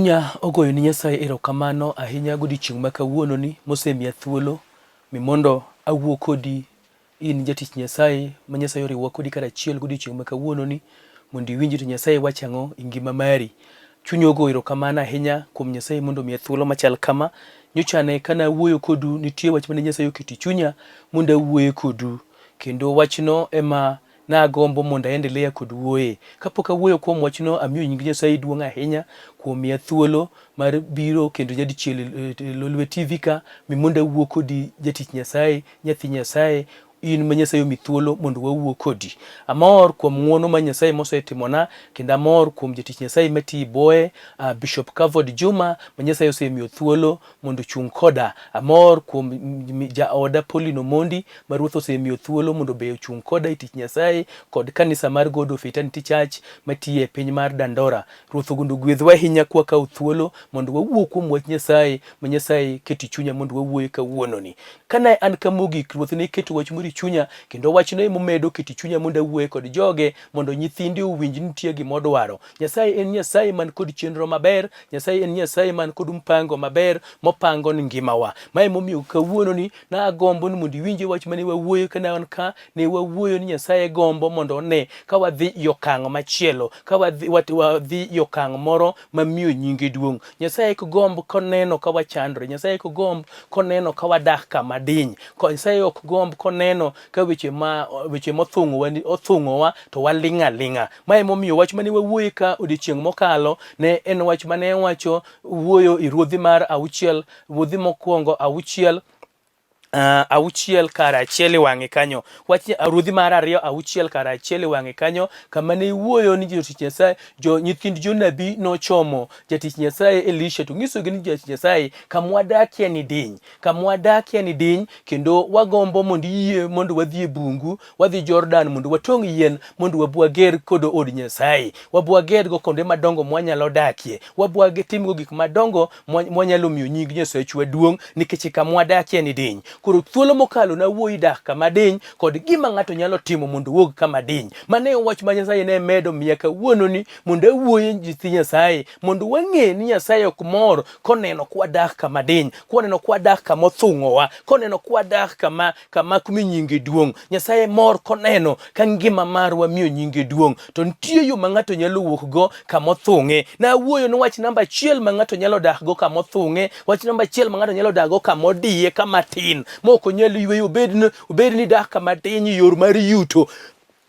Chunya ogoyo ni Nyasaye erokamano ahinya godiochieng' ma kawuononi mosemiya thuolo mi mondo awuo kodi in jatich Nyasaye ma Nyasaye oriwowa kodi karachiel godiochieng' ma kawuononi mondo iwinji to Nyasaye wacho ang'o e ngima mari. Chunya ogoyo erokamano ahinya kuom Nyasaye mondo omiya thuolo machal kama. Nyocha ne kane awuoyo kodu nitie wach mane Nyasaye oketo e chunya mondo awuoye kodu kendo wachno ema Nagombo mondo aendelea kod wuoye. Kapok awuoyo kuom wachno, amiyo nying Nyasaye duong' ahinya kuom miya thuolo mar biro kendo nyadichiel e Lolwe TV ka mi mondo awuo kodi jatich Nyasaye, nyathi Nyasaye, in ma Nyasaye omi thuolo mondo wawuo kodi. Amor kuom ng'wono ma Nyasaye mosetimona kendo amor kuom jatich Nyasaye matiyo boye, uh, Bishop Kavod Juma ma Nyasaye osemiyo thuolo mondo ochung' koda. Amor kuom jaoda Pauline Omondi ma Ruoth osemiyo thuolo mondo be ochung' koda e tich Nyasaye kod kanisa mar God of Eternity Church matiyo e piny mar Dandora. Ruoth ogondo ogwedhwa ahinya kwakawo thuolo mondo wawuo kuom wach Nyasaye ma Nyasaye keto e chunya mondo wawuoye kawuononi. Kane an ka mogik, Ruoth ne keto wach moro e chunya kendo wachno emomedo keto e chunya mondo awuoye kod joge mondo nyithinde owinj ni nitie gima odwaro. Nyasaye en Nyasaye man kod chenro maber, Nyasaye en Nyasaye man kod mpango maber mopango ni ngimawa. Ma emomiyo kawuono ni nagombo ni mondo iwinje wach mane wawuoyo kane an ka, ne wawuoyo ni Nyasaye gombo mondo one ka wadhi e okang' machielo, ka wadhi, wadhi e okang' moro mamiyo nyinge duong'. Nyasaye ok gomb koneno ka wachandore, Nyasaye ok gomb koneno ka wadak kama diny, Nyasaye ok gomb koneno ka weche ma weche mothung'owa othung'owa to waling' aling'a. Ma emomiyo wach mane wawuoye ka odiechieng' mokalo ne en wach mane wacho wuoyo e ruodhi mar auchiel, ruodhi mokwongo auchiel auchiel kar achiel e wang'e kanyo. Wach ruodhi mar ariyo auchiel kar achiel e wang'e kanyo kama ne iwuoyo ni jotich Nyasaye, jo nyithind jonabi nochomo jatich Nyasaye Elisha to nyisogi ni jatich Nyasaye kama wadakie ni diny, kama wadakie ni diny kendo wagombo mondo iyie mondo wadhi e bungu wadhi Jordan mondo watong' yien mondo wabwager kod od Nyasaye, wabwagergo kuonde madongo mwanyalo dakie, wabwatimgo gik madongo mwanyalo miyo nying Nyasachwa duong' nikech kama wadakie ni diny. Koro thuolo mokalo nawuoyi dak kama diny kod gima ng'ato nyalo timo mondo owuog kama diny. Mano e wach ma Nyasaye ne medo miya kawuononi mondo awuoye nyithi Nyasaye mondo wang'e ni Nyasaye ok mor koneno kwadak kama diny, koneno kwadak kama othung'owa, koneno kwadak kama kama kumi nyinge duong'. Nyasaye mor koneno ka ngima marwa miyo nyinge duong'. To nitie yo ma ng'ato nyalo wuokgo kama othung'e. Nawuoyo ni wach namba achiel ma ng'ato nyalo dakgo kama othung'e, wach namba achiel ma ng'ato nyalo dakgo kama odiye, kama tin, ma ok onyal yweyo, obed ni dak kama tin e yor mar yuto,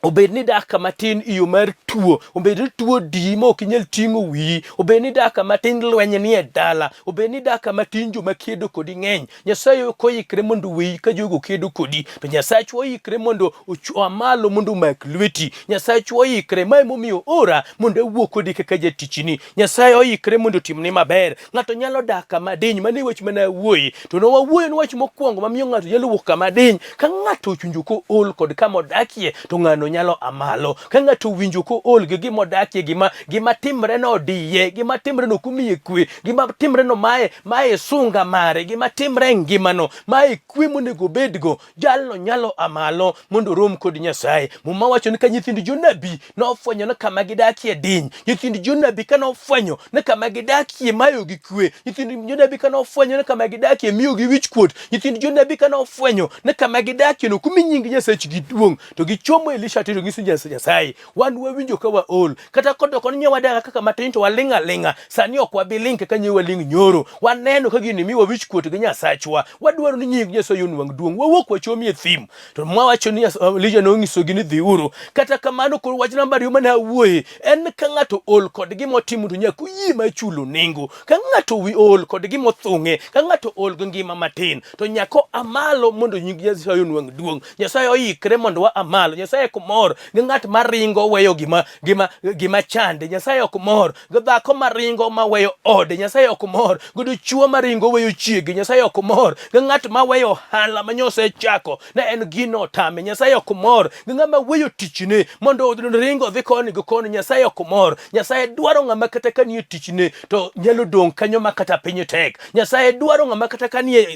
obed ni dak kama tin e yo mar tuo, obed ni tuo diyi ma ok inyal ting'o wiyi, obed ni dak kama tin lweny ni e dala, obed ni dak kama tin joma kedo kodi ng'eny. Nyasaye ok oikre mondo oweyi ka jogo kedo kodi, to Nyasachwa oikre mondo oa malo mondo omak lweti. Nyasachwa oikre, ma emomiyo ora mondo awuo kodi kaka jatichni. Nyasaye oikre mondo otimni maber. Ng'ato nyalo dak kama diny, mano e wach mane awuoye. To ne wawuoyo ni wach mokwongo mamiyo ng'ato nyalo wuok kama diny, ka ng'ato owinjo kool kod kama odakie, to ng'ano nyalo a malo. Ka ng'ato owinjo kool gi gima odakie, gima gima timre no odiye, gima timre no ok omiye kwe, gima timre no maye maye sunga mare, gima timre e ngimano, maye kwe monego obedgo, jalno nyalo a malo mondo orom kod Nyasaye. Muma wacho ni ka nyithind jonabi nofwenyo ni kama gidakie diny, nyithind jonabi ka nofwenyo ni kama gidakie mayogi kwe, nyithind jonabi ka nofwenyo ni kama gidakie miyogi wichkuot, nyithind jonabi ka nofwenyo ni kama gidakie no kumi nying Nyasachgi duong', to gichomo Elisha to ginyiso Nyasaye, wan wawinjo ka waol, kata kodoko ni nyawadak kaka matin to waling' aling'a, sani ok wabi ling' kaka nyewa ling' nyoro, waneno ka gini miwa wichkuot gi Nyasachwa, wadwaro ni nying Nyasaye onwang' duong', wawuok wachomi e thim. To mwawacho ni Elija nonyisogi ni dhiuru. Kata kamano koro wach namba ariyo mane awuoye en ka ng'ato ol kod gima otimo to nyaka oyie mar chulo nengo. Ka ng'ato wi ol kod gima othung'e, ka ng'ato ol gi ngima matin to nyaka oa malo mondo nying Nyasaye onwang' duong'. Nyasaye oikre mondo wa a malo. Nyasaye ok mor gi ng'at maringo weyo gima gima gima chande. Nyasaye ok mor gi dhako maringo maweyo ode. Nyasaye ok mor gi dichuo maringo weyo chiege. Nyasaye ok mor gi ng'at maweyo ohala ma nyosechako ne en gino otame. Nyasaye ok mor gi ng'ama weyo tichne mondo ringo odhi koni gi koni. Nyasaye ok mor. Nyasaye dwaro ng'ama kata ka nie tichne to nyalo dong' kanyo ma kata piny tek. Nyasaye dwaro ng'ama kata ka nie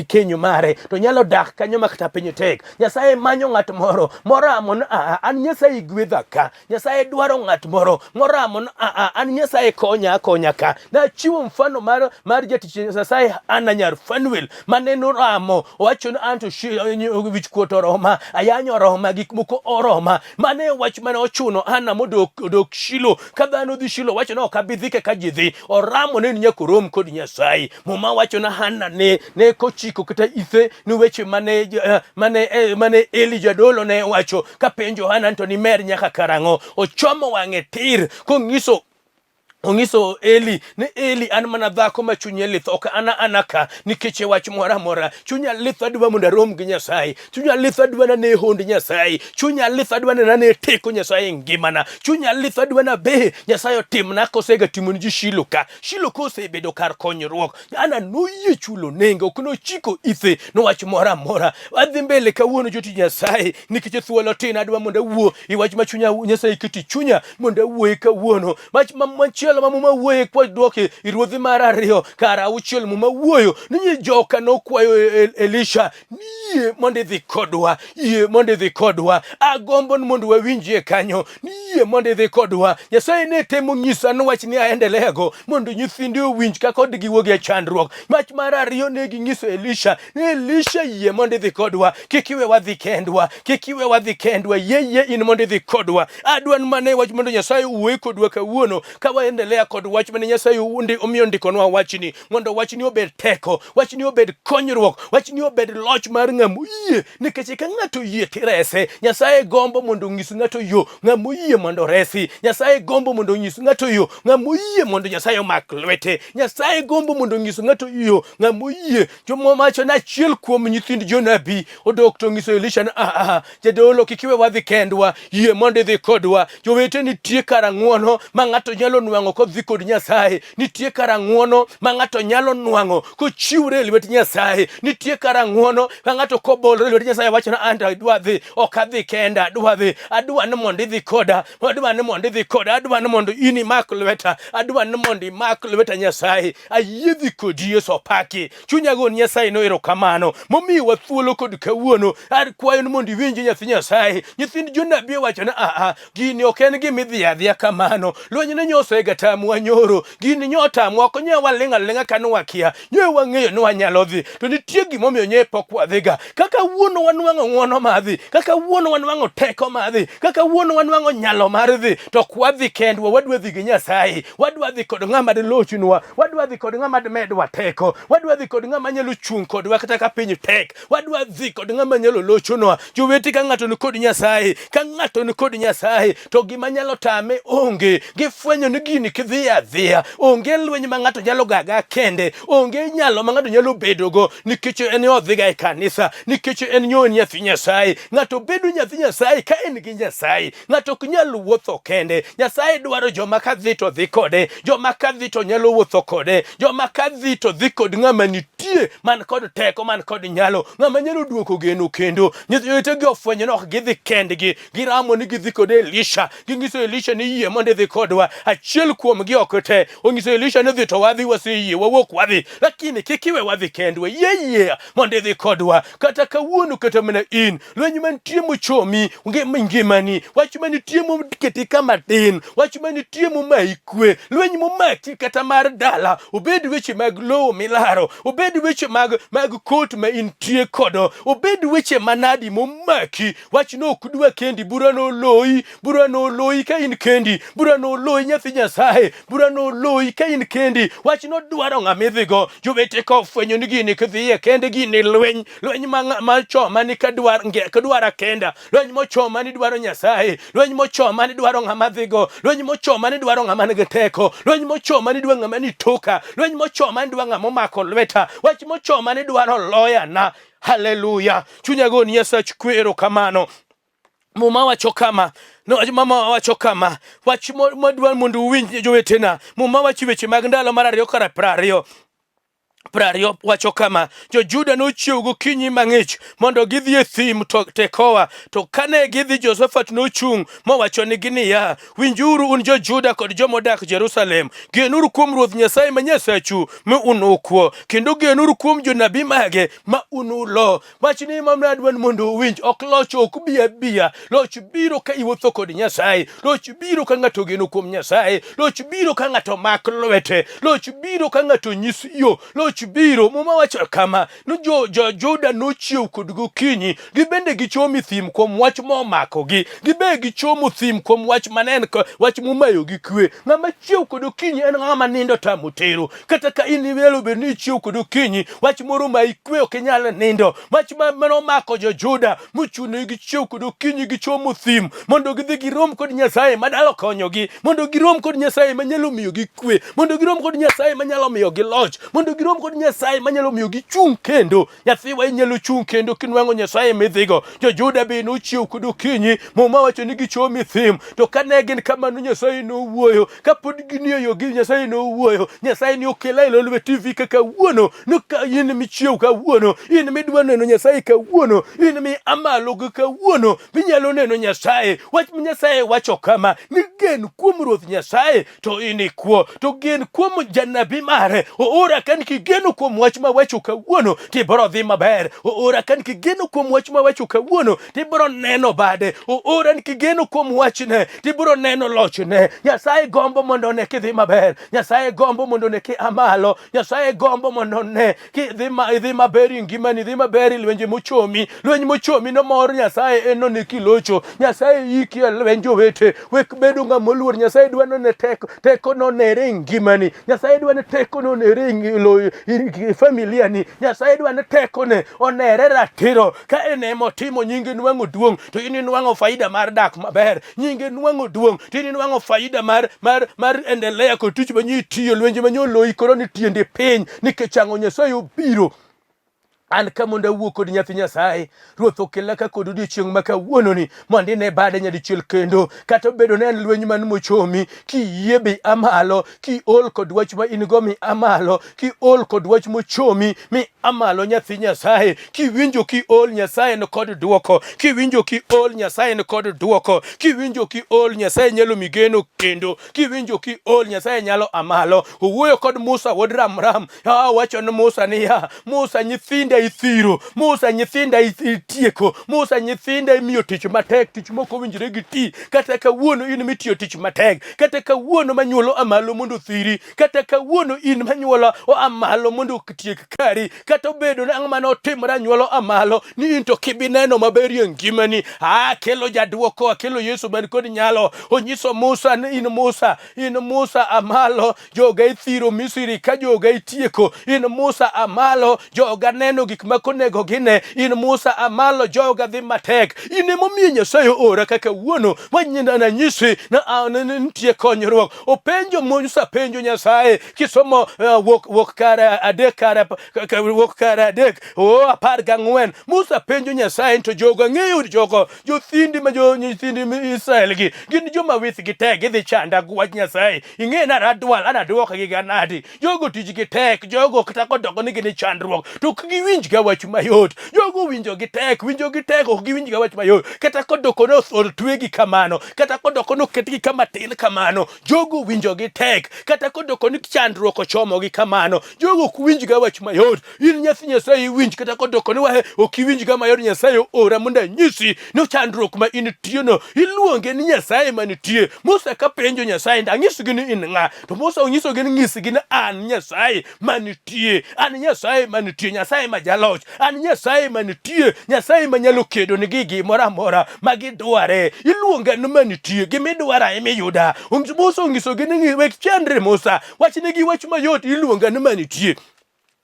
kenyo mare to nyalo dak kanyo ma kata piny tek. Nyasaye manyo ng'at moro moro Moramo ni aa, an Nyasaye gwedha ka. Nyasaye dwaro ng'at moro moramo ni aa, an Nyasaye konya akonya ka. Nachiwo mfano mar jatich Nyasaye Anna nyar Fanuel mane noramo owacho ni anto wich kuot oroma, ayany oroma, gik moko oroma. Mane e wach mane ochuno Anna modok odok Shilo. Ka dhano dhi Shilo wacho ni ok abi dhi kaka ji dhi. Oramo ni en nyaka orom kod Nyasaye. Muma wacho ni Hanna ne kochiko kata ithe ni weche mane Eli jadolo ne wacho kapenjo Hanna to nimer nyaka karang'o. Ochomo wang'e tir kong'iso Ong'iso Eli ni Eli an mana dhako ma chunye lith ok ana ana ka nikech e wach moro amora chunya lith adwa mondo arom gi Nyasaye chunya lith adwa nane hond Nyasaye chunya lith adwa nane teko Nyasaye e ngimana chunya lith adwa nabe Nyasaye otimna kosega timo ni ji Shilo ka Shilo kosebedo kar konyruok Ana noyie chulo nengo ok nochiko ithe nowach moro amora adhi mbele kawuono jotich Nyasaye nikech thuolo tin adwa mondo awuo i wach ma chunya Nyasaye keti chunya mondo awuoye kawuono wach machielo ma muma wuoye kwa dwoki i ruodhi mar ariyo kar auchiel muma wuoyo ni joka nokwayo Elisha ni yie mondo idhi kodwa yie mondo idhi kodwa agombo ni mondo wawinjie kanyo ni yie mondo idhi kodwa Nyasaye ne temo nyisa ni wach ni aendelego mondo nyithinde owinj kaka odgi wuog e chandruok wach mar ariyo ne ginyiso Elisha ni Elisha yie mondo idhi kodwa kik iwe wadhi kendwa kik iwe wadhi kendwa yie yie in mondo idhi kodwa adwa ni mane wach mondo Nyasaye owuoye kodwa kawuono ka waendelea kod wach mane Nyasaye omiyo ndikonwa wachni mondo wachni obed teko wachni obed konyruok wachni obed loch mar ng'ama oyie nikech ka ng'ato oyie tirese Nyasaye gombo mondo onyis ng'ato yo ng'ama oyie mondo oresi Nyasaye gombo mondo onyis ng'ato yo ng'ama oyie mondo Nyasaye omak lwete Nyasaye gombo mondo onyis ng'ato yo ng'ama oyie jomowacho ni achiel kuom nyithind jonabi odok to onyiso Elisha ni ah, jadolo kik iwe wadhi kendwa yie mondo idhi kodwa jowete nitie kar ng'wono ma ng'ato nyalo nwang'o kodhi kod Nyasaye nitie kar ng'wono ma ng'ato nyalo nwang'o kochiwre e lwet Nyasaye nitie kar ng'wono ma ng'ato kobolore e lwet Nyasaye wacho ni anto adwa dhi ok adhi kenda adwa dhi adwa ni mondo idhi koda adwa ni mondo idhi koda adwa ni mondo in imak lweta adwa ni mondo imak lweta Nyasaye ayie dhi kodi Yesu opaki chunya go Nyasaye no erokamano momiyowa thuolo kod kawuono akwayo ni mondo iwinj nyathi Nyasaye nyithind jonabi owacho ni aa gini ok en gima idhi adhiya kamano lweny ne nyosega tamwa nyoro gini nyotamwa ok nye waling' aling'a ka nwakia nye wang'eyo ni wanyalo dhi to nitie gimomiyo nye pok wadhiga kaka wuono wanwang'o ng'wono mar dhi kaka wuono wanwang'o teko mar dhi kaka wuono wanwang'o nyalo mar dhi to ok wadhi kendwa wadwa dhi gi Nyasaye wadwa dhi kod ng'ama dilochnwa wadwa dhi kod ng'ama dimedwa teko wadwa dhi kod ng'ama nyalo chung' kodwa kata ka piny tek wadwa dhi kod ng'ama nyalo lochonwa jowete ka ng'ato ni kod Nyasaye ka ng'ato ni kod Nyasaye to gima nyalo tame onge gifwenyo ni gini kidhi adhiya onge lweny ma ng'ato nyalo gaga kende onge nyalo ma ng'ato nyalo bedogo nikech en odhiga e kanisa nikech en nyo nyathi Nyasaye ng'ato bedo nyathi Nyasaye ka en gi Nyasaye Ng'ato ok nyal wuotho kende. Nyasaye dwaro joma ka dhi to dhi kode, joma ka dhi to nyalo wuotho kode, joma ka dhi to dhi kod ng'ama nitie man kod teko, man kod nyalo, ng'ama nyalo duoko geno kendo. Nyithindegi ofwenyo ni ok gidhi kendgi, giramo ni gidhi kod Elisha. Ginyiso Elisha ni yie mondo idhi kodwa. Achiel kuomgi ok te. Onyiso Elisha ni dhi to wadhi waseyie, wawuok wadhi. Lakini kik iwe wadhi kendwa, yie yie mondo idhi kodwa. Kata kawuono kata mana in, lweny mantie mochomi ngimani, wach manitie moketi kama tin, wach manitie momayi kwe, lweny momaki kata mar dala, obed weche mag lowo milaro, obed weche mag kot ma intie kodo, obed weche manadi momaki, wachno ok dwa kendi, bura noloyi, bura noloyi ka in kendi, bura noloyi nyathi Nyasaye, bura noloyi ka in kendi, wachno dwaro ng'ama idhigo. Jowete ka ofwenyo ni gini kidhiye kende gini lweny, lweny ma choma ni kadwara kenda, lweny mochoma ni dwaro Nyasaye, lweny mochoma ni dwaro ng'ama dhigo, lweny mochoma ni dwaro ng'ama nigi teko, lweny mochoma ni dwaro ng'ama ni toka, lweny mochoma ni dwaro ng'ama omako lweta, wach mochoma ni dwaro loyana. Haleluya! Chunya goni Nyasach kwe erokamano. Muma wacho kama, no, mama wacho kama, wach madwar mondo uwinj jowetena. Muma wacho weche mag ndalo mar ariyo kar 20. 20 wacho kama, Jo-Juda nochiew gokinyi mang'ich mondo gidhi e thim to Tekoa. To kane gidhi, Jehoshafat nochung' mowachonigi niya, Winjuru un jo-Juda kod joma odak Jerusalem, genuru kuom Ruoth Nyasaye ma Nyasachu mi unukwo, kendo genuru kuom jonabi mage ma unulo. Wachni ma adwa ni mondo uwinj, ok loch ok bi abiya. Loch biro ka iwuotho kod Nyasaye. Loch biro ka ng'ato ogeno kuom Nyasaye. Loch biro ka ng'ato mak lwete. Loch biro ka ng'ato nyis yo. Loch biro. Muma wacho kama, ni jo, jo Juda nochiew kod gokinyi, gibende gichomo thim kuom wach momakogi. Gibe gichomo thim kuom wach manen wach momayogi kwe. Ng'ama chiew kod okinyi en ng'ama nindo tamo tero. Kata ka in inyalo bedo ni ichiew kod okinyi, wach moro ma ikwe ok inyal nindo. Wach ma nomako jo-Juda mochuno gichiew kod okinyi gichomo thim mondo gidhi girom kod Nyasaye manyalo konyogi, mondo girom kod Nyasaye manyalo miyogi kwe, mondo girom kod Nyasaye manyalo miyogi loch, mondo girom kod Nyasaye manyalo miyo gichung' kendo. Nyathiwa inyalo chung' kendo kinwang'o Nyasaye midhigo. Jo-Juda be nochiew kod okinyi, Muma wacho ni gichomo e thim, to kane gin kamano Nyasaye nowuoyo. Kapod ginie yo gi Nyasaye nowuoyo. Nyasaye ni okela e Lolwe TV ka kawuono, ni ka in michiew kawuono, in midwa neno Nyasaye kawuono, in mi amalo gi kawuono, minyalo neno Nyasaye. Wach ma Nyasaye wacho kama, ni gen kuom Ruoth Nyasaye to inikwo, to gen kuom janabi mare. Oora kan kigeno kuom wach mawacho kawuono, tibiro dhi maber. Oora kan kigeno kuom wach mawacho kawuono, tibiro neno bade. Oora ni kigeno kuom wachne, tibiro neno lochne. Nyasaye gombo mondo one kidhi maber. Nyasaye gombo mondo one ki amalo. Nyasaye gombo mondo one kidhi ma, idhi maber e ngimani, idhi maber e lwenje mochomi. Lweny mochomi nomor Nyasaye en none kilocho. Nyasaye yiki e lweny jowete. Wek bedo ng'ama oluor. Nyasaye dwa none teko, teko nonere e ngimani. Nyasaye dwa ni teko nonere e familia ni. Nyasaye dwa ni tekone onere ratiro. Ka en ema otimo nyinge nwang'o duong' to in inwang'o faida mar dak maber. Nyinge nwang'o duong' to in inwang'o faida mar mar mar endelea kod tich ma itiyo lwenje ma oloyi koro ni tiendi piny nikech ang'o Nyasaye obiro an ka mondo awuo kod nyathi Nyasaye. Ruoth okela ka kod odiechieng' ma kawuononi mondo ine bade nyadichiel kendo, kata obedo ni en lweny man mochomi, kiyie bi amalo, kiol kod wach ma in go mi amalo, kiol kod wach mochomi mi amalo nyathi Nyasaye. Kiwinjo kiol Nyasaye ni kod dwoko, kiwinjo kiol Nyasaye ni kod dwoko, kiwinjo kiol Nyasaye nyalo mi geno kendo, kiwinjo kiol Nyasaye nyalo amalo. Owuoyo kod Musa wuod Ramram, awacho ne Musa niya, Musa nyithinda ithiro, Musa nyithinda itieko, Musa nyithinda imiyo tich matek, tich mok owinjore gi ti. Kata kawuono in mitiyo tich matek, kata kawuono manyuolo amalo mondo othiri, kata kawuono in manyuolo amalo mondo otiek kari, kata obedo ni ang'o mane otimore anyuolo amalo ni in to kibineno maber e ngimani. Akelo jaduoko, akelo Yesu man kod nyalo. Onyiso Musa ni in Musa, in Musa amalo, joga ithiro Misri ka joga itieko. In Musa amalo, joga neno gik ma konego gine. In Musa amalo, joga dhi matek. In emomiyo Nyasaye oora kaka wuono manyina nanyisi na nitie konyruok. Openjo Musa penjo Nyasaye kisomo wuok kare adek kare wuok kare adek o 14. Musa penjo Nyasaye to jogo ng'eyo jogo jothindi ma jo nyithindi Israel gi gin joma withgi tek gidhi chanda gi wach Nyasaye. Ing'e ni aradwal anaduokgi ga nadi. Jogo tijgi tek, jogo kata kodoko ni gin e chandruok to ok giwinj ga wach mayot. Jogo winjo gi tek, winjo gi tek ok giwinj ga wach mayot. Kata kodoko ni otwegi kamano, kata kodoko ni oketgi kama tin kamano, jogo winjo gi tek. Kata kodoko ni chandruok ochomogi kamano, jogo ok winj ga wach mayot. In nyathi Nyasaye iwinj kata kodoko ni wahe ok iwinj ga mayot. Nyasaye oora mondo anyisi ni chandruok ma intie no iluonge ni Nyasaye manitie. Musa ka penjo Nyasaye ni anyisgi ni in ng'a, to Musa onyisogi ni nyisgi ni an Nyasaye manitie, an Nyasaye manitie, Nyasaye ma jaloch, an Nyasaye manitie, Nyasaye manyalo kedo ni gi gimoro amora ma gidware. Iluonga ni manitie, gimidwara emiyuda. Musa onyisogi ni wek chandre Musa, wachnegi wach mayot, iluonga ni manitie.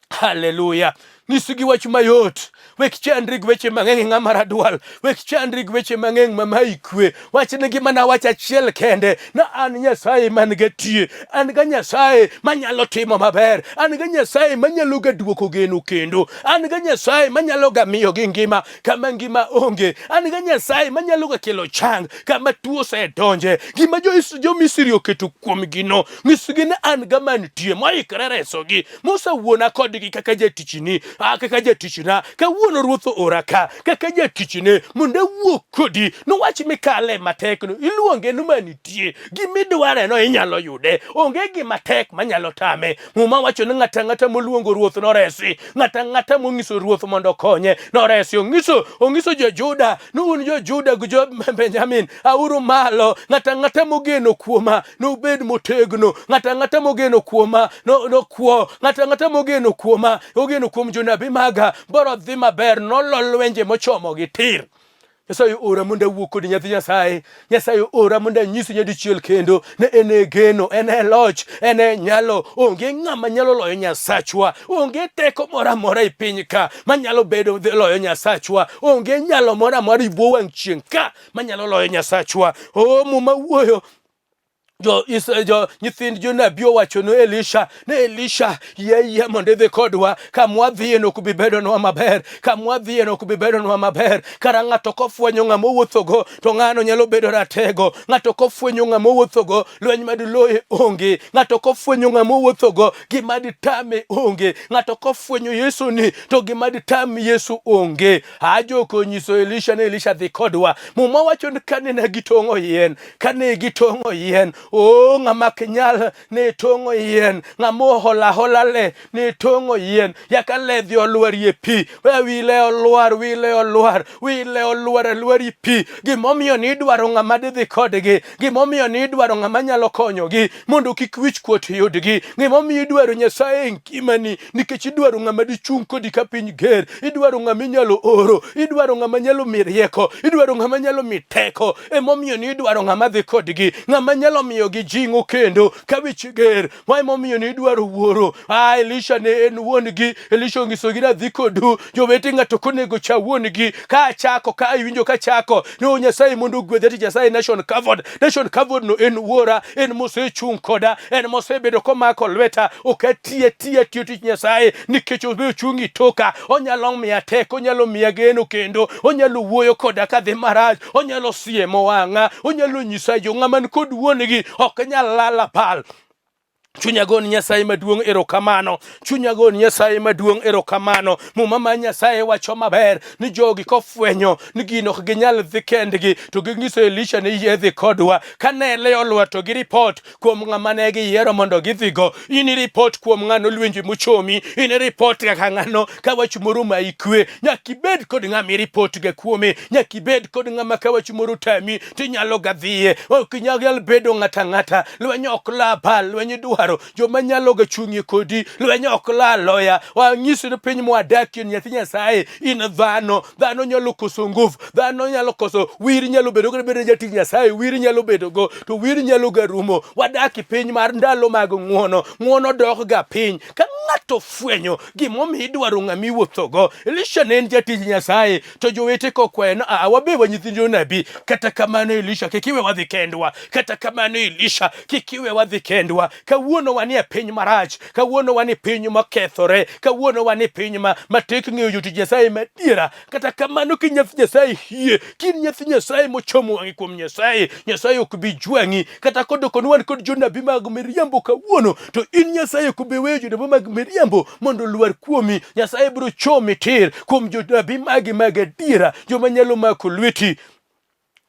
Haleluya. Nyisgi wach mayot. Wek chandri gi weche mang'eny ng'ama radwal. Wek chandri gi weche mang'eny mamayi kwe. Wachnegi mana wach achiel kende na an Nyasaye man gatie. An ga Nyasaye manyalo timo maber. An ga Nyasaye manyalo ga duoko geno kendo. An ga Nyasaye manyalo ga miyogi ngima kama ngima onge. An ga Nyasaye manyalo ga kelo chang kama tuo osedonje. Gima jo-Misri oketo kuomgino, nyisgi ni an ga mantie moikore resogi. Musa wuona kodgi kaka jatichni, kaka jatichna. Kawuono Ruoth oora ka kaka jatichne mondo awuo kodi. Nowach mikale matekno, iluonge ni manitie. Gimidwareno inyalo yude. Onge gima tek manyalo tame. Muma wacho ni ng'ato ang'ata moluongo Ruoth noresi. Ng'ato ang'ata monyiso Ruoth mondo okonye noresi. Onyiso jo-Juda ni un jo-Juda gi jo-Benjamin, auru malo. Ng'ato ang'ata mogeno kuoma nobed motegno. Ng'ato ang'ata mogeno kuoma nokwo. Ng'ato ang'ata mogeno kuoma, ogeno kuom jonabi maga, boro dhi maber, nolo lwenje mochomogi tir. Nyasaye ora mondo awuo kodi nyathi Nyasaye. Nyasaye ora mondo anyisi nyadichiel kendo ne en e geno, en e loch, en e nyalo. Onge ng'ama nyalo loyo Nyasachwa. Onge teko moro amora e piny ka manyalo bedo loyo Nyasachwa. Onge nyalo moro amora e bwo wang' chieng' ka manyalo loyo Nyasachwa. O Muma wuoyo jo, jo nyithind jonabi owacho ne Elisha ne Elisha yie yie mondo idhi kodwa kamwadhiye ok bi bedonwa maber kamwadhiye ok bi bedonwa maber kara ng'ato kofwenyo ng'ama owuothogo to ng'ano nyalo bedo ratego ng'ato kofwenyo ng'ama owuothogo lweny madiloye onge ng'ato kofwenyo ng'ama owuothogo gima ditame onge ng'ato kofwenyo Yesu ni to gima ditam Yesu onge ajoko onyiso Elisha ni Elisha dhi kodwa muma wacho ni kane ne gitong'o yien Kane gitong'o yien, o ng'ama ok nyal ne tong'o yien, ng'ama ohola hola le ne tong'o yien, yaka le dhi olwarie pi, wi le olwar, wi le olwar, wi le olwar alwari pi. Gimomiyo ni idwaro ng'ama didhi kodgi, gimomiyo ni idwaro ng'ama nyalo konyogi mondo kik wich kuot yudgi, gimomiyo idwaro Nyasaye e ngimani nikech idwaro ng'ama dichung' kodi ka piny ger, idwaro ng'ama inyalo oro, idwaro ng'ama nyalo mi rieko, idwaro ng'ama nyalo mi teko. Emomiyo ni idwaro ng'ama dhi kodgi, ng'ama nyalo miyogi jing'o kendo ka wich ger. Ma emomiyo ni idwaro wuoro. Ah, Elisha ne en wuon-gi. Elisha onyisogi ni adhi kodu. Jowete ng'ato konego cha wuon-gi. Ka achako, ka iwinjo ka chako, ni o Nyasaye mondo ogwedha ti Nyasaye Nation Covered. Nation Covered no en wuora, en mosechung' koda, en mosebedo komako lweta. Ok ati atiya tiyo tich Nyasaye nikech obe ochung' i toka. Onyalo miya teko, onyalo miya geno kendo, onyalo wuoyo koda kadhi marach, onyalo siemo wang'a, onyalo nyisa yo ng'ama ni kod wuon-gi ok nyal lal apal. Chunya goni Nyasaye maduong' erokamano. Chunya goni Nyasaye maduong' erokamano. Muma ma Nyasaye wacho maber ni jogi kofwenyo ni gino ok ginyal dhi kendgi to ginyiso Elisha ni yie dhi kodwa. Kane le olwar to gi report kuom ng'ama ne giyiero mondo gidhigo. In i report kuom ng'ano lwenje mochomi. In i report kaka ng'ano ka wach moro ma ikwe. Nyaka ibed kod ng'ama i report ga kuome. Nyaka ibed kod ng'ama ka wach moro tami tinyalo ga dhiye. Ok inyal bedo ng'ata ang'ata. Lweny ok la bal, lweny idwaro joma nyalo ga chung'ie kodi. Lweny ok la loya. Wanyisi ni piny mwadakie nyathi Nyasaye in dhano. Dhano nyalo koso nguvu, dhano nyalo koso wir nyalo bedo go bedo jatich Nyasaye, wir nyalo bedo go to wir nyalo ga rumo. Wadak e piny mar ndalo mag ng'uono. Ng'uono dok ga piny. Ka ng'ato fwenyo gimomiyo idwaro ng'ama iwuothogo. Elisha ne en jatich Nyasaye to jowete kokwaye no a wabe wa nyithind jonabi. Kata kamano Elisha kik iwe wadhi kendwa. Kata kamano Elisha kik iwe wadhi kendwa. Kawuono wanie piny marach. Kawuono wan e piny mokethore. Kawuono wan e piny ma matek ng'eyo jotich Nyasaye madiera. Kata kamano ki nyathi Nyasaye hie, ki nyathi Nyasaye mochomo wang'e kuom Nyasaye, Nyasaye ok bi jwang'i. Kata kodoko ni wan kod jonabi mag miriambo kawuono, to in Nyasaye ok bi weyo jonabi mag miriambo mondo olwar kuomi. Nyasaye biro chomi tir kuom jonabi magi mag adiera, joma nyalo mako lweti.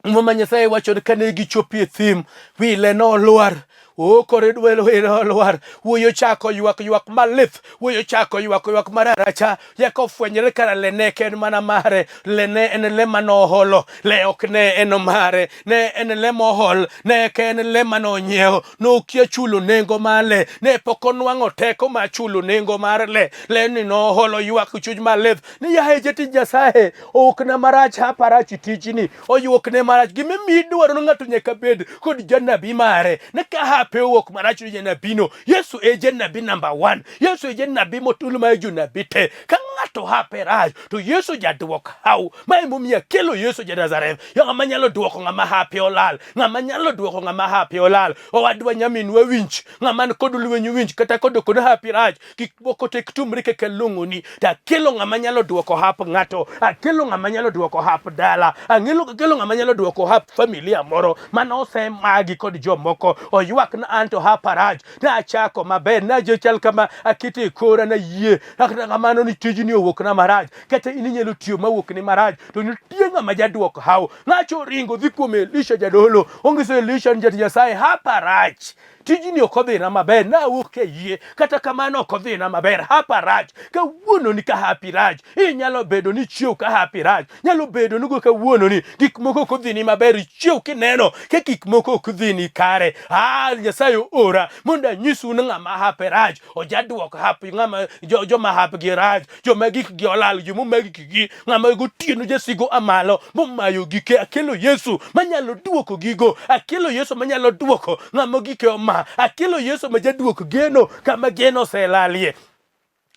Muma Nyasaye wacho ni kane gichopo e thim, wi le nolwar. O koro idwelo wile olwar. Wuoyi ochako ywak ywak malith. Wuoyi ochako ywak ywak mararacha. Yaka ofwenyre kara le ne en mana mare. Le ne en le manoholo. Le ok ne en mare. Ne en le mohol. Ne ok en le manonyiewo. Nokia chulo nengo mar le. Ne pok onwang'o teko mar chulo nengo mar le. Le ni noholo ywak chuny malith. Ni yaye jatich Nyasaye, okna marach hapa rach tijni. Oywakne marach. Gimomiyo idwaro ni ng'ato nyaka bed kod janabi mare. Ne ka hap hape owuok marach ni janabino. Yesu e janabi namba 1. Yesu e janabi motul mar jonabi te. Ka ng'ato hape rach to Yesu jaduok haw. Ma emomiyo akelo Yesu ja Nazareth. Ng'ama nyalo duoko ng'ama hape olal. Ng'ama nyalo duoko ng'ama hape olal. Owadwa nyaminwa winj. Ng'ama ni kod lweny winj kata kod kod hapi rach. Gik moko tek tumri kaka long'oni. To akelo ng'ama nyalo duoko hap ng'ato. Akelo ng'ama nyalo duoko hap dala. Ang'elo akelo ng'ama nyalo duoko hap familia moro mane osemagi kod jomoko. Oywak na anto hapa rach. Nachako maber, naje chal kama akete e kora nayie. Kata kamano ni tijni owuok na marach. Kata in inyalo tiyo mawuok ni marach. To nitie ng'ama jaduok haw. Ng'acho oringo dhi kuom Elisha jadolo. Ongiso Elisha ni jatich Nyasaye hapa rach. Tijni ok odhina maber, nawuok e yie, kata kamano ok odhina maber, hapa rach. Kawuono ni ka hapi rach, inyalo bedo ni chiew ka hapi rach, nyalo bedo ni go kawuono ni gik moko ok odhini maber, ichiew kineno ka gik moko ok dhini kare. Ah, Nyasaye oora mondo anyisu ni ng'ama hape rach, ojaduok hap ng'ama joma hapgi rach, joma gikgi olal, joma omak gikgi, ng'ama gotieno jasigo amalo momayo gike. Akelo Yesu manyalo duoko gigo, akelo Yesu manyalo duoko ng'ama gike oma, akelo Yesu ma jaduok geno kama geno oselalie.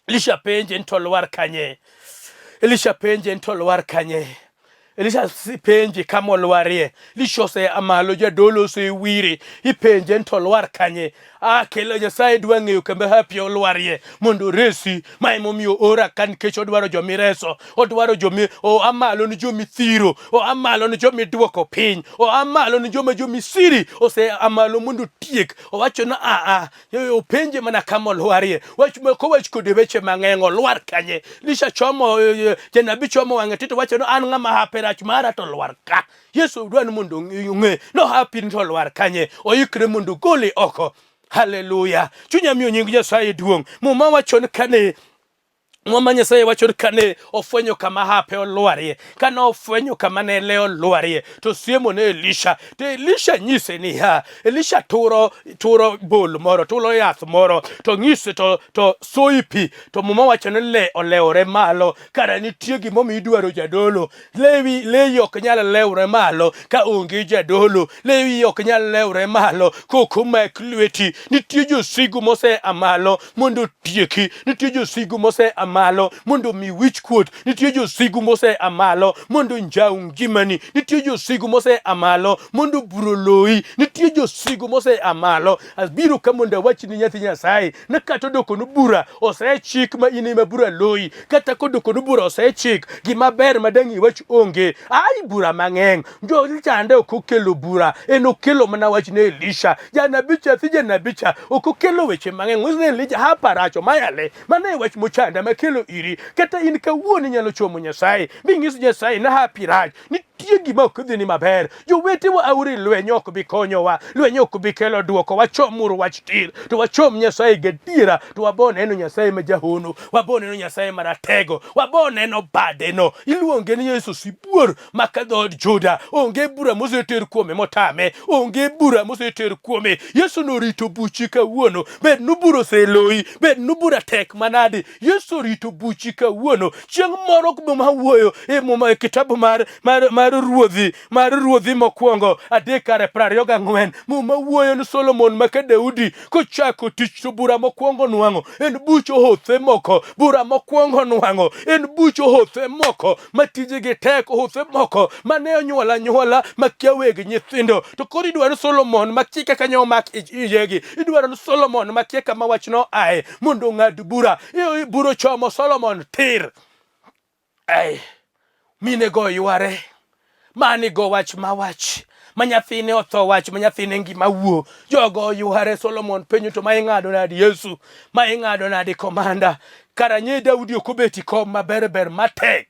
Elisha penje ni to lwar kanye? Elisha penje ni to lwar kanye? Elisha penje kama olwarie. Elisha osea malo, jadolo osewire. Ipenje ni to olwar kanye? Ah, kelo Nyasaye dwa ng'eyo kama hapi olwarie mondo oresi. Ma emomiyo ora ka nikech odwaro jomireso, odwaro jomi oa malo ni jomithiro, oa malo ni jomiduoko piny, oa malo ni joma jomisiri osea malo mondo otiek. Owacho ni aa, openje mana kama olwarie. Wach kowach kode weche mang'eny olwar kanye? Elisha chomo janabi chomo wang'e tito wacho ni an ng'ama hape rach mara to olwar ka. Yesu dwa ni mondo ong'e no hapi ni to olwar kanye. Oikre mondo ogole oko. Haleluya. Chunya miyo nying Nyasaye duong'. Muma wacho ni kane Muma Nyasaye wacho ni kane ofwenyo kama hape olwarie, kane ofwenyo kama ne le olwarie, to siemo ne Elisha, to Elisha nyise niya, Elisha turo turo bol moro, turo yath moro, to nyise to to soyi pi, to Muma wacho ni le olewore malo, kara nitie gimomiyo idwaro jadolo. Lewi leyi ok nyal lewre malo ka onge jadolo. Lewi ok nyal lewre malo kok omak lweti. Nitie josigu mose a malo mondo otieki. Nitie josigu mose a malo mondo omi wich kuot. Nitie josigu mose a malo mondo onjaw ngimani. Nitie josigu mose a malo mondo obur oloyi. Nitie josigu mose a malo. Abiro ka mondo awachni nyathi Nyasaye ni kata odokonu bura osechik ma in ema bura loyi. Kata kodokonu bura osechik gima ber ma dang' iwach onge. Ai bura mang'eny. Jochande ok okelo bura, en okelo mana wach ne Elisha. Janabi cha thi janabi cha ok okelo weche mang'eny. Wach ne Elija hapa rach omaya le. Mano e wach mochanda makelo iri. Kata in kawuono inyalo chomo Nyasaye ming'is Nyasaye ni hapi rach. Nitie gima ok dhini maber. Jowetewa aore lweny ok bi konyowa, lweny ok bi kelo dwoko. Wachomuru wach tir, to wachom Nyasaye gadiera, to wabo neno Nyasaye ma jahono, wabo neno Nyasaye maratego, wabo neno badeno. Iluonge ni Yesu sibuor maka dhood Juda. Onge bura moseter kuome motame, onge bura moseter kuome. Yesu norito buchi kawuono, bed nu bura oseloyi, bed nu bura tek manadi. Yesu orito buchi kawuono. Chieng' moro muma wuoyo e muma e kitabu mar, mar, mar ruodhi mar ruodhi mokwongo adek kare 24 muma wuoyo ni Solomon maka Daudi kochako tich to bura mokwongo nwang'o en buch ohothe moko bura mokwongo nwang'o en buch ohothe moko ma tijegi tek ohothe moko mane onyuol anyuola makia weg nyithindo to koro idwaro Solomon makia kaka nyo omak iyegi idwaro ni Solomon makia kama wachno aye mondo ong'ad bura bura ochomo Solomon tir Ai, mine go yware mani go wach ma wach ma nyathine otho wach ma nyathine ngima wuo jogo yware Solomon penjo to ma ing'ado nadi Yesu ma ing'ado nadi komanda kara nye Daudi ok obeti kom maber ber matek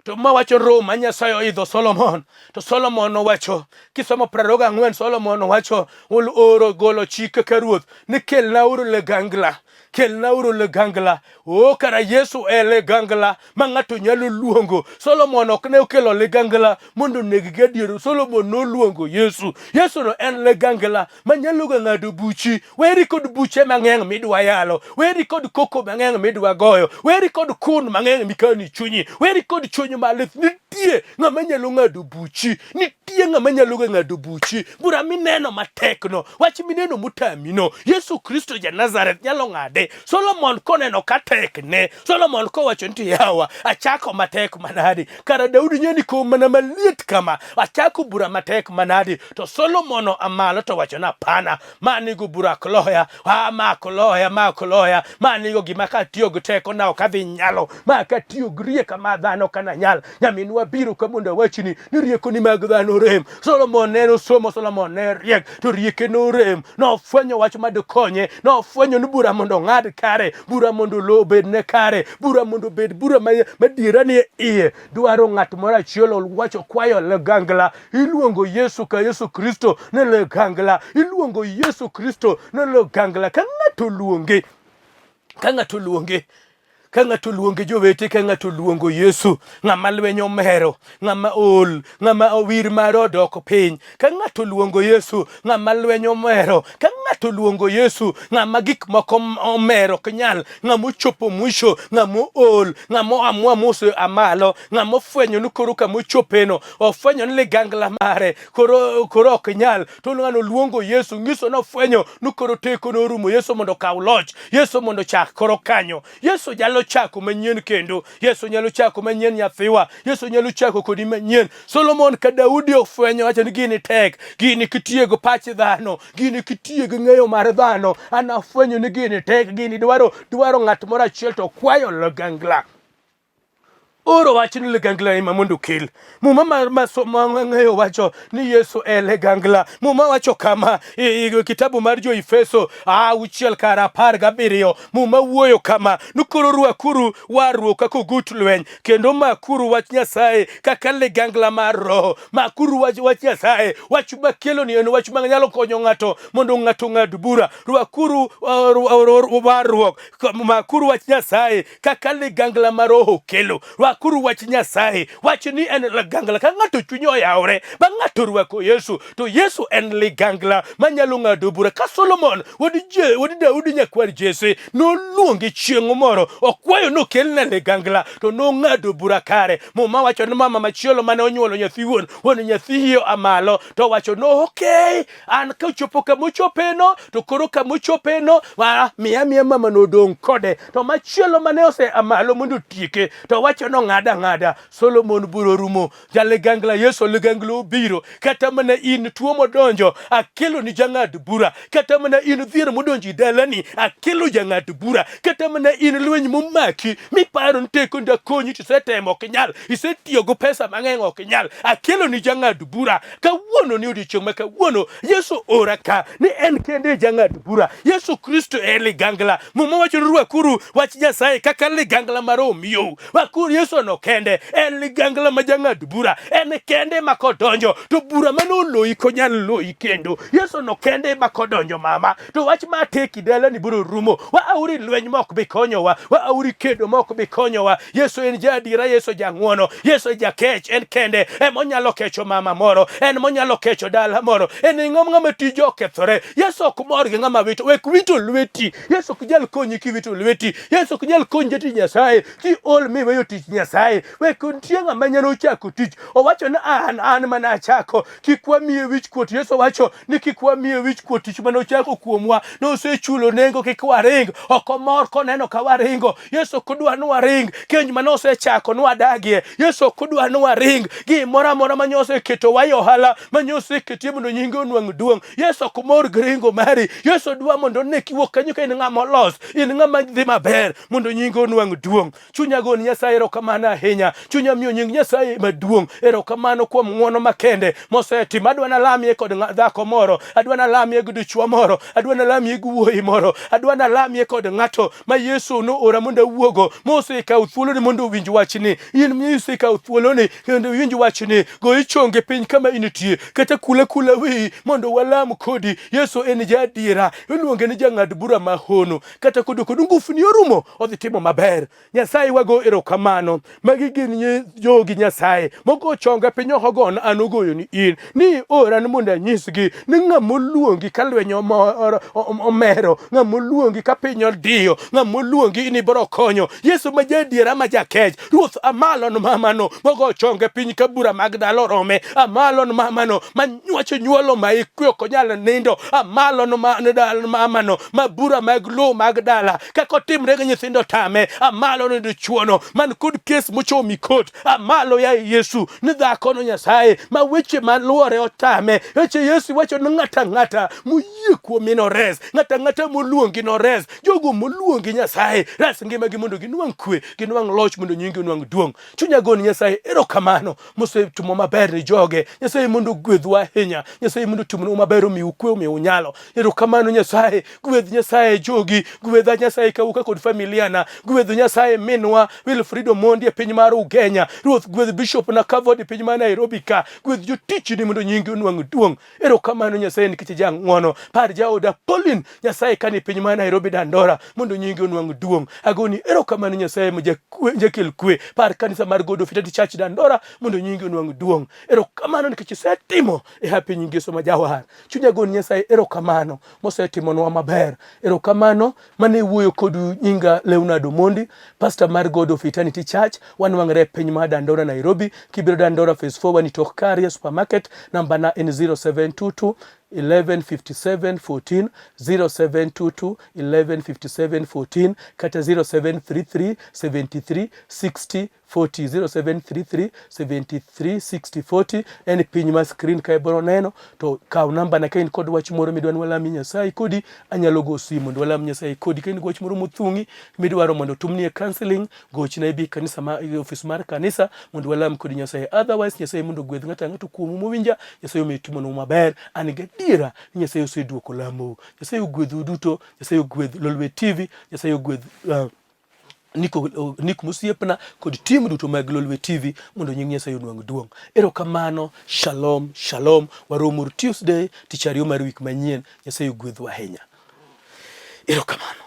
to ma wacho roho ma Nyasaye oidho Solomon to Solomon owacho kisomo 24 Solomon owacho oro golo chik kaka ruoth ni kelnauru ligangla kelnauru ligangla o kara Yesu e ligangla ma ng'ato nyalo luongo Solomon ok ne okelo ligangla mondo oneg gadier Solomon noluongo Yesu Yesu no en ligangla ma nyalo ga ng'ado buchi weri kod buche mang'eny midwa yalo weri kod koko mang'eny midwa goyo weri kod kun mang'eny mikano e chunyi weri kod chuny malit. Nitie ng'ama nyalo ng'ado buchi, nitie ng'ama nyalo ga ng'ado buchi. Bura mineno matekno, wach mineno motamino, Yesu Kristo ja Nazareth nyalo ng'ade. Solomon koneno ka tekne, Solomon kowacho ni yawa, achako matek manadi, kara Daudi nyeni kom mana maliet kama, achako bura matek manadi, to Solomon oa malo to wacho ni hapana, ma nigo bura ok loya, ah, ma ok loya, ma ok loya, ma nigo gima katiyo gi tekona ok adhi nyalo, ma katiyo gi rieka ma dhano ok ananyal. Nyaminwa biro ka mondo awachni ni riekoni mag dhano rem. Solomon ne osomo, Solomon ne riek, to rieke norem. Nofwenyo wach ma dikonye, nofwenyo ni bura mondo ong'ad kare, bura mondo lowo obedne kare, bura mondo obed bura madiera nie iye. Dwaro ng'at moro achiel wacho kwayo ligangla. Iluongo Yesu ka Yesu Kristo ni ligangla. Iluongo Yesu Kristo ni ligangla. Ka ng'ato oluonge, ka ng'ato oluonge, ka ng'ato oluonge jowete, ka ng'ato oluongo Yesu, ng'ama lweny omero, ng'ama ol, ng'ama owir mare odok piny. Ka ng'ato oluongo Yesu, ng'ama lweny omero, ka ng'ato oluongo Yesu, ng'ama gik moko omero ok nyal, ng'ama ochopo mwisho, ng'ama ool, ng'ama oamua mose amalo, ng'ama ofwenyo ni koro kama ochopeno, ofwenyo ni ligangla mare koro, koro ok nyal, to ng'ano luongo Yesu, nyiso ni ofwenyo ni koro teko norumo, Yesu mondo okaw loch, Yesu mondo ochak koro kanyo. Yesu nyalo chako manyien kendo, Yesu nyalo chako manyien nyathiwa, Yesu nyalo chako kodi manyien. Solomon ka Daudi ofwenyo wacho ni gini tek, gini kitiego pach dhano, gini kitiego ng'eyo mar dhano, an afwenyo ni gini tek, gini dwaro dwaro ng'at moro achiel to kwayo ligangla. Oro wach ni ligangla ema mondo okel. Muma mar ma ng'eyo wacho ni Yesu e ligangla. Muma wacho kama e kitabu mar Jo-Efeso 6:17. Muma wuoyo kama ni koro rwakuru warruok kaka ogut lweny kendo makuru wach Nyasaye kaka ligangla mar Roho. Makuru wach Nyasaye. Wach makelo ni en wach manyalo konyo ng'ato mondo ng'ato ong'ad bura. Rwakuru warruok, makuru wach Nyasaye kaka ligangla ma Roho kelo. Rwakuru wach Nyasaye. Wach ni en ligangla. Ka ng'ato chunye oyawore ba ng'ato orwako Yesu, to Yesu en ligangla manyalo ng'ado bura. Ka Solomon wuod Daudi nyakwar Jesse noluonge chieng' moro, okwayo nokelne ligangla, to nong'ado bura kare. Muma wacho ni mama machielo mane onyuolo nyathi wuon wuon nyathi iye oa malo to wacho no okay, an kochopo kama ochopeno to koro kama ochopeno miya miya mama nodong' kode. To machielo mane ose a malo mondo otieke to wacho nong'ada ang'ada. Solomon bura orumo. Jaligangla Yesu ligangla obiro. Kata mana in tuo modonjo akelo ni jang'ad bura. Kata mana in dhier modonjo e dalani akelo jang'ad bura. Kata mana in lweny momaki miparo ni teko ndakonyi to isetemo ok inyal, isetiyo gi pesa mang'eny ok inyal, akelo ni jang'ad bura. Kawuono ni odiechieng' ma kawuono Yesu ora ka ni en kende e jang'ad bura. Yesu Kristo e ligangla. Muma wacho ni rwakuru wach Nyasaye kaka ligangla ma Roho miyou. Rwakuru Yesu no kende en ligangla ma jang'ad bura. En kende ma kodonjo to bura mane oloyi konyal loyi kendo. Yesu no kende ma kodonjo mama to wach ma teki dalani biro rumo. Waauri lweny ma ok bi konyowa, waauri kedo ma ok bi konyowa. Yesu en jaadiera, Yesu jang'wono, Yesu jakech, en kende ema onyalo kecho mama moro, en monyalo kecho dala moro, en e ng'ama tije okethore. Yesu ok mor gi ng'ama wito, wek wito lweti. Yesu ok nyal konyi kiwito lweti. Yesu ok nyal konyi jatich Nyasaye kiol miweyo tich Nyasaye. Wek nitie ng'ama nyalo chako tich. Owacho ni an mana achako, kik wamiye wich kuot. Yesu wacho ni kik wamiye wich kuot tich mane ochako kuomwa, nosechulo nengo, kik waring. Ok omor koneno ka waringo. Yesu ok odwa ni waring. Keny mane osechako nwadagie. Yesu ok odwa ni waring. Gimoro amora mane oseketowa e ohala, mane oseketie mondo nyinge onwang' duong'. Yesu ok mor gi ringo mari. Yesu dwa mondo one kiwuok kanyo ka in ng'ama olos, in ng'ama dhi maber, mondo nyinge onwang' duong'. Chunya goni Nyasaye erokamano ahinya. Chunya miyo nying Nyasaye maduong' erokamano kuom ng'wono makende mosetimo. Adwa nalamie kod dhako moro, adwa nalamie gi dichwo moro, adwa nalamie gi wuoyi moro, adwa nalamie kod ng'ato ma Yesu noora mondo awuogo, mosekawo thuoloni mondo owinj wachni. In misekawo thuoloni kendo iwinj wachni, goyi chonge piny kama intie, kata kula kula wiyi mondo walam kodi. Yesu en jaadiera, iluonge ni jang'ad bura mahono. Kata kodo kod ngufni orumo, odhi timo maber. Nyasaye wago erokamano. erokamano. Magi gin jogi Nyasaye mogo chonga piny ok ogona an ogoyoni in ni ora ni mondo anyisgi ni ng'ama oluongi ka lweny omero, ng'ama oluongi ka piny odiyo, ng'ama oluongi ni ibiro konyo. Yesu ma jaadiera ma jakech, Ruoth amalo no mamano mogo chonge piny ka bura mag dala orome, amalo no mamano ma nywacho nyuolo ma ikwe ok onyal nindo, amalo no mamano ma bura mag lowo mag dala kaka otimre gi nyithindo tame, amalo no dichuono man kod kes mochomi kot, amalo ya Yesu ni dhakono Nyasaye ma weche maluore otame. Weche Yesu wacho ni ng'ata ang'ata moyie kuomi nores, ng'ata ang'ata moluongi nores. Jogo moluongi Nyasaye res ngimagi mondo ginwang' kwe, ginwang' loch mondo nyingi onwang' duong'. Chunya goni Nyasaye erokamano mosetimo maber ni joge. Nyasaye mondo ogwedhwa ahinya. Nyasaye mondo otimnwa maber omiu kwe omiu nyalo. Erokamano Nyasaye, gwedh Nyasaye jogi, gwedha Nyasaye kawuoka kod familia na, gwedh Nyasaye minwa Wilfrido Omondi e piny mar Ugenya. Ruoth gwedh Bishop na Kavod e piny mar Nairobi ka, gwedh jotichni mondo nyingi onwang' duong'. Erokamano Nyasaye nikech ijang'wono. Par jaoda Pauline Nyasaye kani piny mar Nairobi Dandora mondo nyingi onwang' duong'. Agoni erokamano Nyasaye ma jakel kwe. Par kanisa mar God of Eternity Church Dandora mondo nyingi onwang' duong'. Erokamano nikech isetimo e hapi nying Yesu ma jawar. Chunya goni Nyasaye erokamano mosetimonwa maber. Erokamano mane wuoyo kodu nyinga Leonard Omondi, pastor mar God of Eternity Church. Wanwang're e piny mar Dandora Nairobi. Kibiro Dandora Phase 4 wani tok Karia Supermarket. Namba na en 0722 1157 14 0722 1157 14 kata 0733 73 60 40 0733 73 60 40 en piny ma screen kae bro neno to kaw namba na ka in kod wach moro midwa ni walami Nyasaye kodi anyalo go simu mondo walam Nyasaye kodi ka in gi wach moro mothung'i midwaro mondo otimnie counseling gochna ibi kanisa ma e ofis mar kanisa mondo walam kodi Nyasaye otherwise Nyasaye mondo ogwedh ng'ato ang'ato kuomu mowinja Nyasaye omi timonu maber an gadiera ni Nyasaye oseduoko lamou Nyasaye ogwedhu duto Nyasaye ogwedh Lolwe TV Nyasaye ogwedh uh, Nick, Nick mosiepna kod tim duto mag Lolwe TV mondo nying Nyasaye onwang' duong'. Erokamano, shalom, shalom. Waromo Tuesday, tich ariyo mar wik manyien. Nyasaye ogwedhu ahinya. Erokamano.